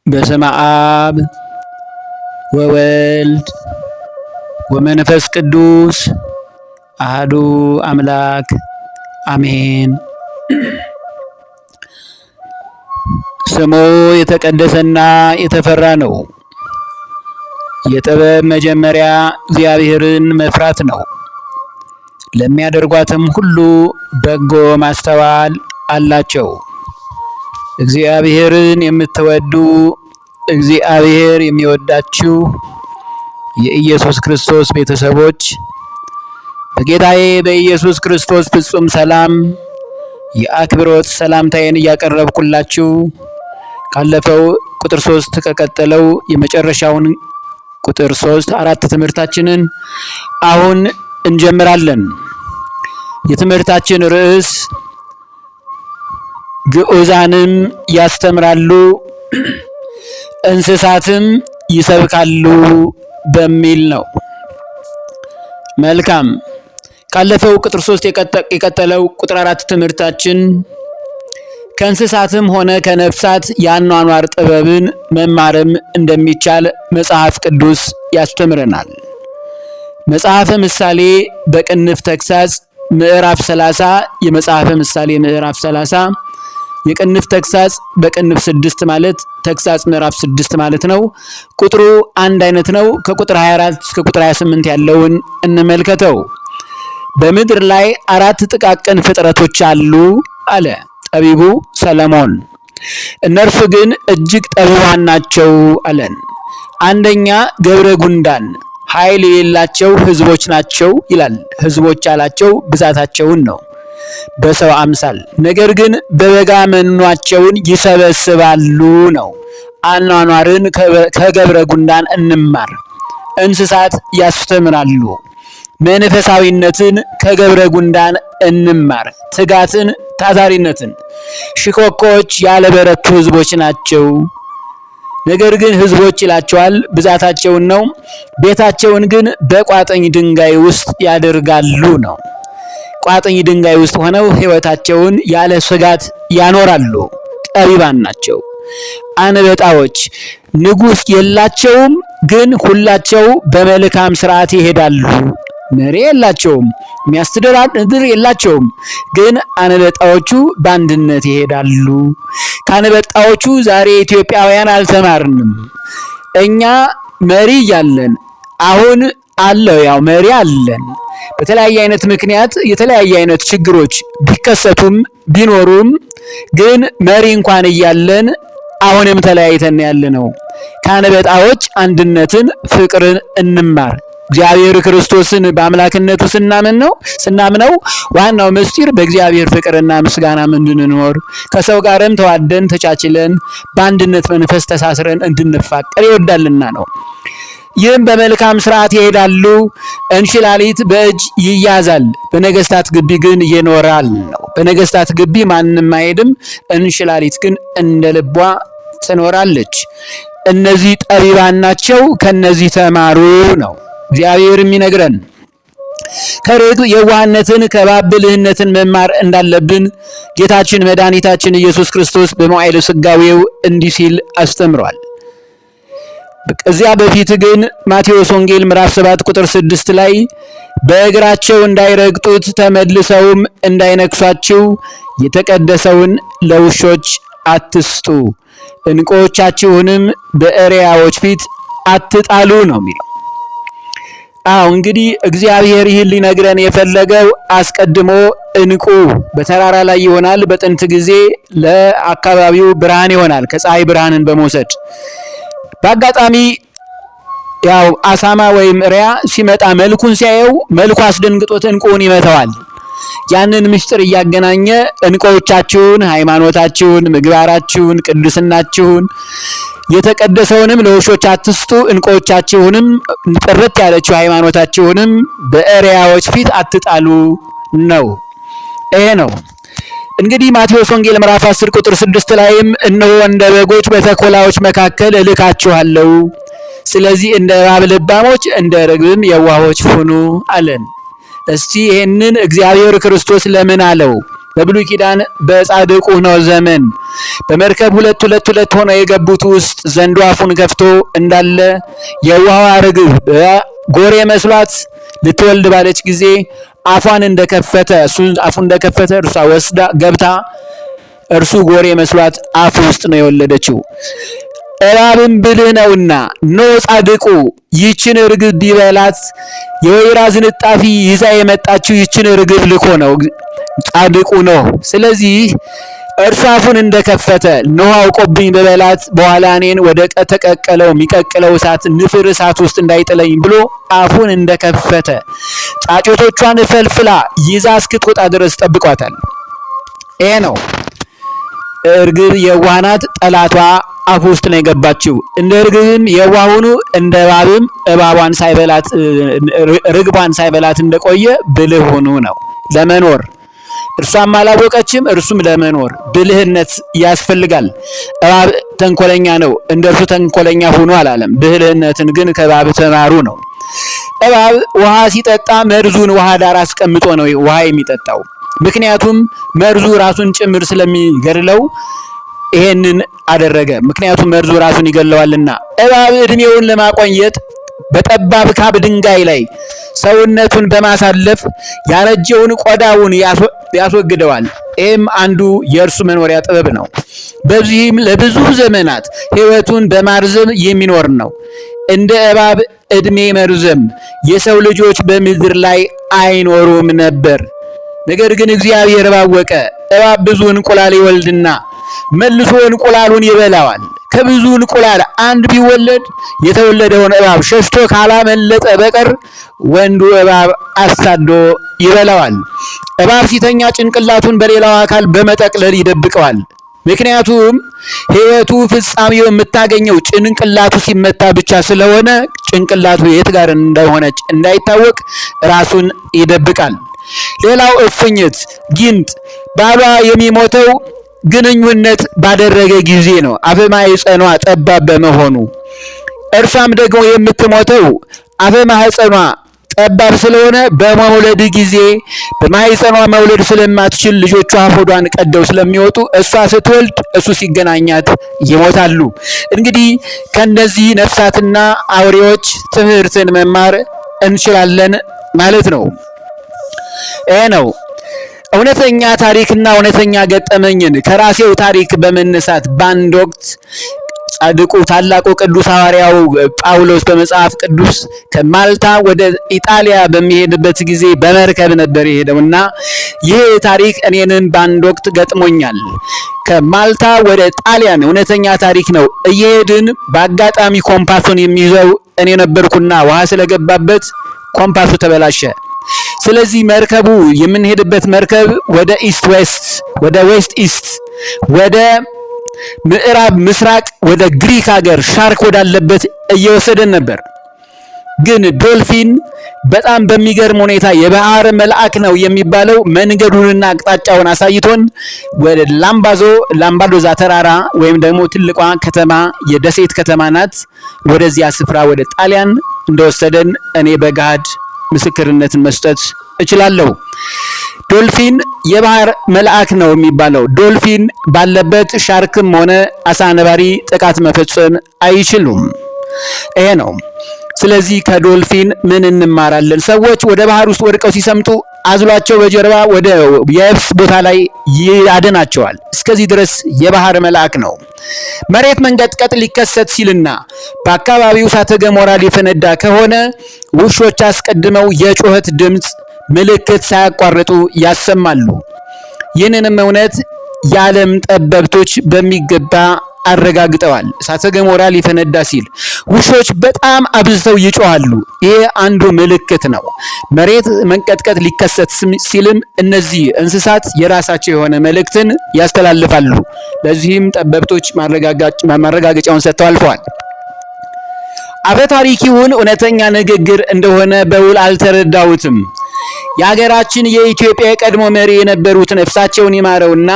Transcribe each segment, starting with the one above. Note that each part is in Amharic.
በስመ አብ ወወልድ ወመንፈስ ቅዱስ አሐዱ አምላክ አሜን። ስሙ የተቀደሰና የተፈራ ነው። የጥበብ መጀመሪያ እግዚአብሔርን መፍራት ነው። ለሚያደርጓትም ሁሉ በጎ ማስተዋል አላቸው። እግዚአብሔርን የምትወዱ እግዚአብሔር የሚወዳችሁ የኢየሱስ ክርስቶስ ቤተሰቦች በጌታዬ በኢየሱስ ክርስቶስ ፍጹም ሰላም የአክብሮት ሰላምታዬን እያቀረብኩላችሁ ካለፈው ቁጥር 3 ከቀጠለው የመጨረሻውን ቁጥር 3 4 ትምህርታችንን አሁን እንጀምራለን። የትምህርታችን ርዕስ ግዑዛንም ያስተምራሉ እንስሳትም ይሰብካሉ በሚል ነው። መልካም። ካለፈው ቁጥር 3 የቀጠለው ቁጥር 4 ትምህርታችን ከእንስሳትም ሆነ ከነፍሳት የአኗኗር ጥበብን መማርም እንደሚቻል መጽሐፍ ቅዱስ ያስተምረናል። መጽሐፈ ምሳሌ በቅንፍ ተግሳጽ ምዕራፍ 30፣ የመጽሐፈ ምሳሌ ምዕራፍ 30 የቅንፍ ተግሳጽ በቅንፍ 6 ማለት ተግሳጽ ምዕራፍ 6 ማለት ነው። ቁጥሩ አንድ አይነት ነው። ከቁጥር 24 እስከ ቁጥር 28 ያለውን እንመልከተው። በምድር ላይ አራት ጥቃቅን ፍጥረቶች አሉ አለ ጠቢቡ ሰለሞን። እነርሱ ግን እጅግ ጠቢባን ናቸው አለን። አንደኛ ገብረ ጉንዳን ኃይል የሌላቸው ሕዝቦች ናቸው ይላል። ሕዝቦች ያላቸው ብዛታቸውን ነው በሰው አምሳል። ነገር ግን በበጋ መኗቸውን ይሰበስባሉ ነው። አኗኗርን ከገብረ ጉንዳን እንማር። እንስሳት ያስተምራሉ። መንፈሳዊነትን ከገብረ ጉንዳን እንማር። ትጋትን፣ ታታሪነትን። ሽኮኮዎች ያለበረቱ ሕዝቦች ናቸው። ነገር ግን ሕዝቦች ይላቸዋል ብዛታቸውን ነው። ቤታቸውን ግን በቋጥኝ ድንጋይ ውስጥ ያደርጋሉ ነው። ቋጥኝ ድንጋይ ውስጥ ሆነው ሕይወታቸውን ያለ ስጋት ያኖራሉ። ጠቢባን ናቸው። አንበጣዎች ንጉሥ የላቸውም፣ ግን ሁላቸው በመልካም ስርዓት ይሄዳሉ። መሪ የላቸውም፣ የሚያስተዳድር የላቸውም፣ ግን አንበጣዎቹ በአንድነት ይሄዳሉ። ከአንበጣዎቹ ዛሬ ኢትዮጵያውያን አልተማርንም። እኛ መሪ እያለን አሁን አለው ያው መሪ አለን። በተለያየ አይነት ምክንያት የተለያየ አይነት ችግሮች ቢከሰቱም ቢኖሩም ግን መሪ እንኳን እያለን አሁንም ተለያይተን ያለ ነው። ከአንበጣዎች አንድነትን፣ ፍቅርን እንማር። እግዚአብሔር ክርስቶስን በአምላክነቱ ስናምነው ዋናው ምስጢር በእግዚአብሔር ፍቅርና ምስጋና እንድንኖር ከሰው ጋርም ተዋደን ተቻችለን በአንድነት መንፈስ ተሳስረን እንድንፋቀር ይወዳልና ነው። ይህም በመልካም ስርዓት ይሄዳሉ። እንሽላሊት በእጅ ይያዛል፣ በነገስታት ግቢ ግን ይኖራል ነው። በነገስታት ግቢ ማንም አይሄድም፣ እንሽላሊት ግን እንደ ልቧ ትኖራለች። እነዚህ ጠቢባን ናቸው፣ ከነዚህ ተማሩ ነው እግዚአብሔር የሚነግረን። ከሬቱ የዋህነትን ከእባብ ብልህነትን መማር እንዳለብን ጌታችን መድኃኒታችን ኢየሱስ ክርስቶስ በመዋዕለ ሥጋዌው እንዲህ ሲል አስተምሯል። ከዚያ በፊት ግን ማቴዎስ ወንጌል ምዕራፍ 7 ቁጥር 6 ላይ በእግራቸው እንዳይረግጡት ተመልሰውም እንዳይነክሷችሁ የተቀደሰውን ለውሾች አትስጡ፣ ዕንቁዎቻችሁንም በእሪያዎች ፊት አትጣሉ ነው የሚለው። አዎ እንግዲህ እግዚአብሔር ይህን ሊነግረን የፈለገው አስቀድሞ ዕንቁ በተራራ ላይ ይሆናል። በጥንት ጊዜ ለአካባቢው ብርሃን ይሆናል፣ ከፀሐይ ብርሃንን በመውሰድ በአጋጣሚ ያው አሳማ ወይም እሪያ ሲመጣ መልኩን ሲያየው መልኩ አስደንግጦት ዕንቁውን ይመተዋል። ያንን ምስጢር እያገናኘ ዕንቁዎቻችሁን፣ ሃይማኖታችሁን፣ ምግባራችሁን፣ ቅድስናችሁን የተቀደሰውንም ለውሾች አትስጡ፣ ዕንቁዎቻችሁንም ጥርት ያለችው ሃይማኖታችሁንም በእሪያዎች ፊት አትጣሉ ነው። ይሄ ነው እንግዲህ ማቴዎስ ወንጌል ምዕራፍ 10 ቁጥር 6 ላይም እነሆ እንደ በጎች በተኩላዎች መካከል እልካችኋለሁ፣ ስለዚህ እንደ እባብ ልባሞች እንደ ርግብም የዋሆች ሁኑ አለን። እስቲ ይሄንን እግዚአብሔር ክርስቶስ ለምን አለው? በብሉይ ኪዳን በጻድቁ ኖህ ዘመን በመርከብ ሁለት ሁለት ሁለት ሆነው የገቡት ውስጥ ዘንዶ አፉን ከፍቶ እንዳለ የውሃዋ ርግብ ጎሬ መስሏት ልትወልድ ባለች ጊዜ አፏን እንደከፈተ፣ እሱ አፉን እንደከፈተ እርሷ ወስዳ ገብታ እርሱ ጎሬ መስሏት አፉ ውስጥ ነው የወለደችው። እባብም ብልህ ነውና ኖህ ጻድቁ ይችን ርግብ ቢበላት የወይራ ዝንጣፊ ይዛ የመጣችው ይችን ርግብ ልኮ ነው ጻድቁ ኖህ። ስለዚህ እርሱ አፉን እንደከፈተ ኖህ አውቆብኝ በበላት በኋላ እኔን ወደ ተቀቀለው የሚቀቅለው እሳት ንፍር እሳት ውስጥ እንዳይጥለኝ ብሎ አፉን እንደከፈተ ጫጩቶቿን ፈልፍላ ይዛ እስክትወጣ ድረስ ጠብቋታል። ይሄ ነው። እርግብ የዋህ ናት፣ ጠላቷ አፉ ውስጥ ነው የገባችው። እንደ እርግብም የዋህ ሁኑ፣ እንደ እባብም እባቧን ሳይበላት ርግቧን ሳይበላት እንደቆየ ብልህ ሁኑ ነው ለመኖር። እርሷም አላወቀችም፣ እርሱም ለመኖር ብልህነት ያስፈልጋል። እባብ ተንኮለኛ ነው፣ እንደ እርሱ ተንኮለኛ ሁኑ አላለም። ብልህነትን ግን ከእባብ ተማሩ ነው። እባብ ውሃ ሲጠጣ መርዙን ውሃ ዳር አስቀምጦ ነው ውሃ የሚጠጣው። ምክንያቱም መርዙ ራሱን ጭምር ስለሚገድለው ይሄንን አደረገ። ምክንያቱም መርዙ ራሱን ይገለዋልና። እባብ እድሜውን ለማቆየት በጠባብ ካብ ድንጋይ ላይ ሰውነቱን በማሳለፍ ያረጀውን ቆዳውን ያስወግደዋል። ይህም አንዱ የእርሱ መኖሪያ ጥበብ ነው። በዚህም ለብዙ ዘመናት ሕይወቱን በማርዘም የሚኖር ነው። እንደ እባብ እድሜ መርዘም የሰው ልጆች በምድር ላይ አይኖሩም ነበር። ነገር ግን እግዚአብሔር ባወቀ እባብ ብዙ እንቁላል ይወልድና መልሶ እንቁላሉን ይበላዋል። ከብዙ እንቁላል አንድ ቢወለድ የተወለደውን እባብ ሸሽቶ ካላመለጠ በቀር ወንዱ እባብ አሳዶ ይበላዋል። እባብ ሲተኛ ጭንቅላቱን በሌላው አካል በመጠቅለል ይደብቀዋል። ምክንያቱም ሕይወቱ ፍጻሜው የምታገኘው ጭንቅላቱ ሲመታ ብቻ ስለሆነ ጭንቅላቱ የት ጋር እንደሆነች እንዳይታወቅ ራሱን ይደብቃል። ሌላው እፉኝት ጊንጥ ባሏ የሚሞተው ግንኙነት ባደረገ ጊዜ ነው። አፈ ማህፀኗ ጠባብ በመሆኑ እርሷም ደግሞ የምትሞተው አፈ ማህፀኗ ጠባብ ስለሆነ በመውለድ ጊዜ በማህፀኗ መውለድ ስለማትችል ልጆቿ ሆዷን ቀደው ስለሚወጡ እሷ ስትወልድ እሱ ሲገናኛት ይሞታሉ። እንግዲህ ከነዚህ ነፍሳትና አውሬዎች ትምህርትን መማር እንችላለን ማለት ነው። ይሄ ነው። እውነተኛ ታሪክና እውነተኛ ገጠመኝን ከራሴው ታሪክ በመነሳት በአንድ ወቅት ጻድቁ ታላቁ ቅዱስ ሐዋርያው ጳውሎስ በመጽሐፍ ቅዱስ ከማልታ ወደ ኢጣሊያ በሚሄድበት ጊዜ በመርከብ ነበር የሄደውና ይህ ታሪክ እኔንም በአንድ ወቅት ገጥሞኛል። ከማልታ ወደ ጣሊያን እውነተኛ ታሪክ ነው። እየሄድን በአጋጣሚ ኮምፓሱን የሚይዘው እኔ ነበርኩና ውሃ ስለገባበት ኮምፓሱ ተበላሸ። ስለዚህ መርከቡ የምንሄድበት መርከብ ወደ east west፣ ወደ west east፣ ወደ ምዕራብ ምስራቅ፣ ወደ ግሪክ ሀገር ሻርክ ወዳለበት እየወሰደን ነበር። ግን ዶልፊን በጣም በሚገርም ሁኔታ የባህር መልአክ ነው የሚባለው መንገዱንና አቅጣጫውን አሳይቶን ወደ ላምባዶዛ ተራራ ወይም ደግሞ ትልቋ ከተማ የደሴት ከተማ ናት፣ ወደዚያ ስፍራ ወደ ጣሊያን እንደወሰደን እኔ በገሃድ ምስክርነትን መስጠት እችላለሁ። ዶልፊን የባህር መልአክ ነው የሚባለው። ዶልፊን ባለበት ሻርክም ሆነ አሳ ነባሪ ጥቃት መፈጸም አይችሉም። ይሄ ነው። ስለዚህ ከዶልፊን ምን እንማራለን? ሰዎች ወደ ባህር ውስጥ ወድቀው ሲሰምጡ አዝሏቸው በጀርባ ወደ የብስ ቦታ ላይ ያድናቸዋል። እስከዚህ ድረስ የባህር መልአክ ነው። መሬት መንቀጥቀጥ ሊከሰት ሲልና በአካባቢው እሳተ ገሞራ ሊፈነዳ ከሆነ ውሾች አስቀድመው የጩኸት ድምፅ ምልክት ሳያቋርጡ ያሰማሉ። ይህንንም እውነት የዓለም ጠበብቶች በሚገባ አረጋግጠዋል። እሳተ ገሞራ ሊፈነዳ ሲል ውሾች በጣም አብዝተው ይጮሃሉ። ይሄ አንዱ ምልክት ነው። መሬት መንቀጥቀጥ ሊከሰት ሲልም እነዚህ እንስሳት የራሳቸው የሆነ መልእክትን ያስተላልፋሉ። ለዚህም ጠበብቶች ማረጋገጫውን ሰጥተው አልፈዋል። አፈ ታሪክ ይሁን እውነተኛ ንግግር እንደሆነ በውል አልተረዳሁትም። የሀገራችን የኢትዮጵያ የቀድሞ መሪ የነበሩት ነፍሳቸውን ይማረውና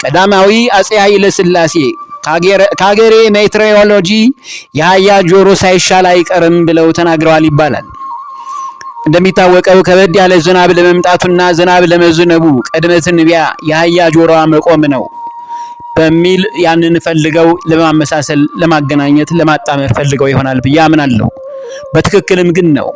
ቀዳማዊ አፄ ኃይለ ሥላሴ ከሀገሬ ሜትሮሎጂ የአህያ ጆሮ ሳይሻል አይቀርም ብለው ተናግረዋል ይባላል። እንደሚታወቀው ከበድ ያለ ዝናብ ለመምጣቱና ዝናብ ለመዝነቡ ቅድመ ትንቢያ የአህያ ጆሮዋ መቆም ነው በሚል ያንን ፈልገው ለማመሳሰል፣ ለማገናኘት፣ ለማጣመር ፈልገው ይሆናል ብዬ አምናለሁ። በትክክልም ግን ነው።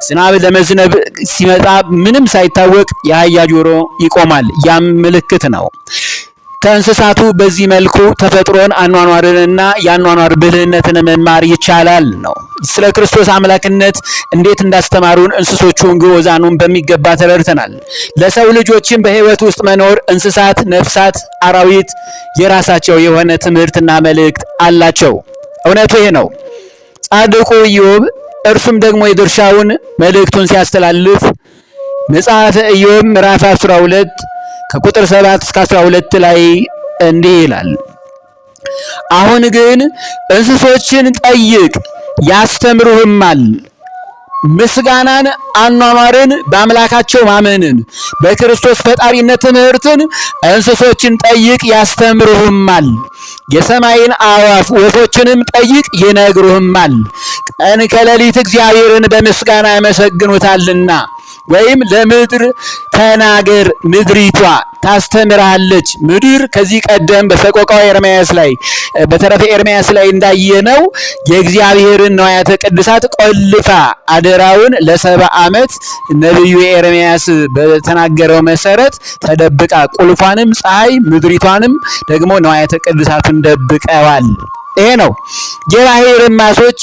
ዝናብ ለመዝነብ ሲመጣ ምንም ሳይታወቅ የአህያ ጆሮ ይቆማል። ያም ምልክት ነው። ከእንስሳቱ በዚህ መልኩ ተፈጥሮን አኗኗርንና የአኗኗር ብልህነትን መማር ይቻላል ነው። ስለ ክርስቶስ አምላክነት እንዴት እንዳስተማሩን እንስሶቹን ግዑዛኑን በሚገባ ተረድተናል። ለሰው ልጆችም በሕይወት ውስጥ መኖር እንስሳት፣ ነፍሳት፣ አራዊት የራሳቸው የሆነ ትምህርትና መልእክት አላቸው። እውነቱ ይሄ ነው። ጻድቁ ኢዮብ እርሱም ደግሞ የድርሻውን መልእክቱን ሲያስተላልፍ መጽሐፈ ኢዮብ ምዕራፍ 12 ከቁጥር 7 እስከ 12 ላይ እንዲህ ይላል። አሁን ግን እንስሶችን ጠይቅ ያስተምሩህማል። ምስጋናን፣ አኗኗርን፣ በአምላካቸው ማመንን፣ በክርስቶስ ፈጣሪነት ትምህርትን እንስሶችን ጠይቅ ያስተምሩህማል። የሰማይን አዕዋፍ ወፎችንም ጠይቅ ይነግሩህማል። ቀን ከሌሊት እግዚአብሔርን በምስጋና ያመሰግኑታልና። ወይም ለምድር ተናገር ምድሪቷ ታስተምርሃለች። ምድር ከዚህ ቀደም በሰቆቃው ኤርምያስ ላይ በተረፈ ኤርምያስ ላይ እንዳየነው የእግዚአብሔርን ንዋያተ ቅድሳት ቆልፋ አደራውን ለ70 ዓመት ነቢዩ ኤርምያስ በተናገረው መሰረት ተደብቃ ቁልፏንም ፀሐይ ምድሪቷንም ደግሞ ንዋያተ ቅድሳቱን ደብቀዋል። ይሄ ነው። የባሕር ዓሦች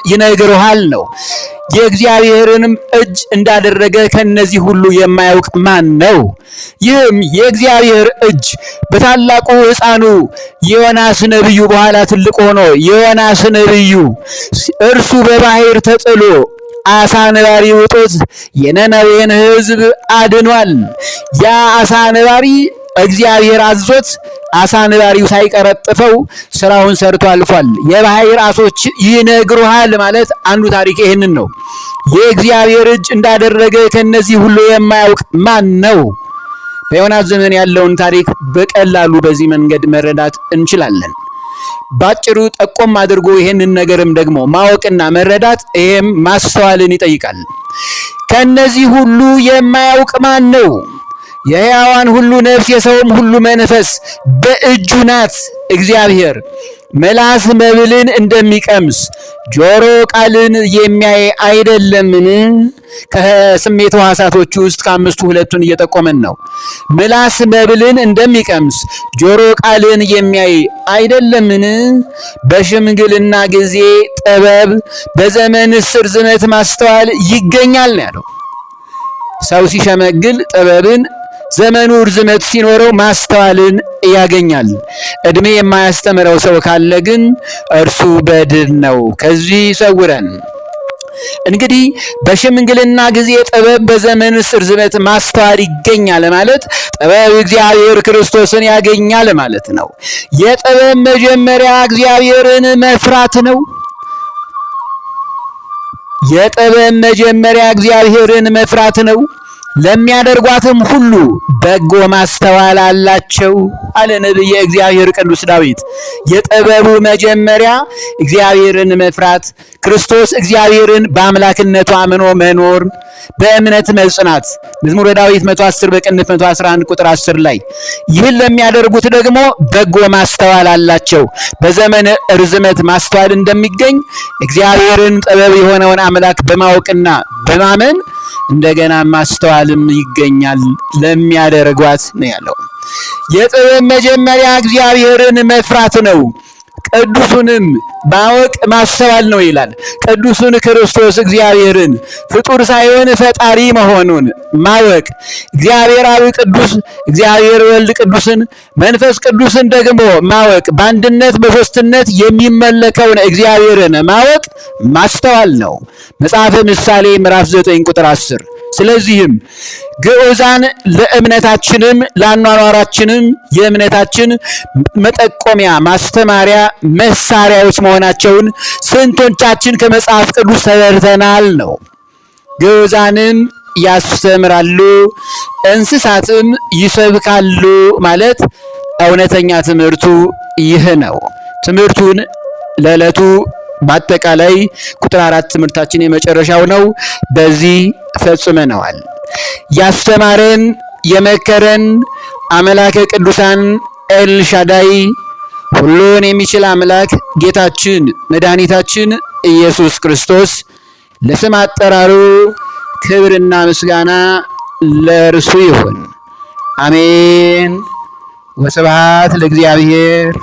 ይነግሩሃል ነው። የእግዚአብሔርንም እጅ እንዳደረገ ከነዚህ ሁሉ የማያውቅ ማን ነው? ይህም የእግዚአብሔር እጅ በታላቁ ሕፃኑ ዮናስ ነቢዩ በኋላ ትልቅ ሆኖ ዮናስ ነቢዩ እርሱ በባሕር ተጥሎ አሳ ነባሪ ውጦት የነነዌን ሕዝብ አድኗል። ያ አሳ ነባሪ እግዚአብሔር አዞት አሳ ነባሪው ሳይቀረጥፈው ስራውን ሰርቶ አልፏል። የባሕር ዓሦች ይነግሩሃል ማለት አንዱ ታሪክ ይህንን ነው። የእግዚአብሔር እጅ እንዳደረገ ከነዚህ ሁሉ የማያውቅ ማን ነው? በዮናስ ዘመን ያለውን ታሪክ በቀላሉ በዚህ መንገድ መረዳት እንችላለን። ባጭሩ ጠቆም አድርጎ ይህንን ነገርም ደግሞ ማወቅና መረዳት ይሄም ማስተዋልን ይጠይቃል። ከነዚህ ሁሉ የማያውቅ ማን ነው? የሕያዋን ሁሉ ነፍስ የሰውም ሁሉ መንፈስ በእጁ ናት። እግዚአብሔር ምላስ መብልን እንደሚቀምስ ጆሮ ቃልን የሚያይ አይደለምን? ከስሜት ሕዋሳቶቹ ውስጥ ከአምስቱ ሁለቱን እየጠቆመን ነው። ምላስ መብልን እንደሚቀምስ ጆሮ ቃልን የሚያይ አይደለምን? በሽምግልና ጊዜ ጥበብ፣ በዘመን ርዝመት ማስተዋል ይገኛል ነው ያለው። ሰው ሲሸመግል ጥበብን ዘመኑ ርዝመት ሲኖረው ማስተዋልን ያገኛል። እድሜ የማያስተምረው ሰው ካለ ግን እርሱ በድን ነው። ከዚህ ይሰውረን። እንግዲህ በሽምግልና ጊዜ ጥበብ በዘመን ርዝመት ማስተዋል ይገኛል ማለት ጥበብ እግዚአብሔር ክርስቶስን ያገኛል ማለት ነው። የጥበብ መጀመሪያ እግዚአብሔርን መፍራት ነው። የጥበብ መጀመሪያ እግዚአብሔርን መፍራት ነው። ለሚያደርጓትም ሁሉ በጎ ማስተዋል አላቸው አለ ነቢየ እግዚአብሔር ቅዱስ ዳዊት። የጥበቡ መጀመሪያ እግዚአብሔርን መፍራት፣ ክርስቶስ እግዚአብሔርን በአምላክነቱ አምኖ መኖር፣ በእምነት መጽናት። መዝሙረ ዳዊት 110 በቅንፍ 111 ቁጥር 10 ላይ ይህን ለሚያደርጉት ደግሞ በጎ ማስተዋል አላቸው። በዘመን ርዝመት ማስተዋል እንደሚገኝ እግዚአብሔርን ጥበብ የሆነውን አምላክ በማወቅና በማመን እንደገና ማስተዋልም ይገኛል ለሚያደርጓት ነው ያለው። የጥበብ መጀመሪያ እግዚአብሔርን መፍራት ነው። ቅዱሱንም ማወቅ ማስተዋል ነው ይላል። ቅዱሱን ክርስቶስ እግዚአብሔርን ፍጡር ሳይሆን ፈጣሪ መሆኑን ማወቅ እግዚአብሔር አብ ቅዱስ፣ እግዚአብሔር ወልድ ቅዱስን፣ መንፈስ ቅዱስን ደግሞ ማወቅ በአንድነት በሦስትነት የሚመለከውን እግዚአብሔርን ማወቅ ማስተዋል ነው። መጽሐፈ ምሳሌ ምዕራፍ 9 ቁጥር 10። ስለዚህም ግዑዛን ለእምነታችንም ለአኗኗራችንም የእምነታችን መጠቆሚያ ማስተማሪያ መሳሪያዎች መሆናቸውን ስንቶቻችን ከመጽሐፍ ቅዱስ ተረድተናል ነው። ግዑዛንም ያስተምራሉ እንስሳትም ይሰብካሉ ማለት እውነተኛ ትምህርቱ ይህ ነው። ትምህርቱን ለዕለቱ በአጠቃላይ ቁጥር 4 ትምህርታችን የመጨረሻው ነው። በዚህ ፈጽመነዋል። ያስተማረን የመከረን አምላከ ቅዱሳን ኤልሻዳይ ሁሉን የሚችል አምላክ ጌታችን መድኃኒታችን ኢየሱስ ክርስቶስ ለስም አጠራሩ ክብርና ምስጋና ለእርሱ ይሁን። አሜን። ወስብሐት ለእግዚአብሔር።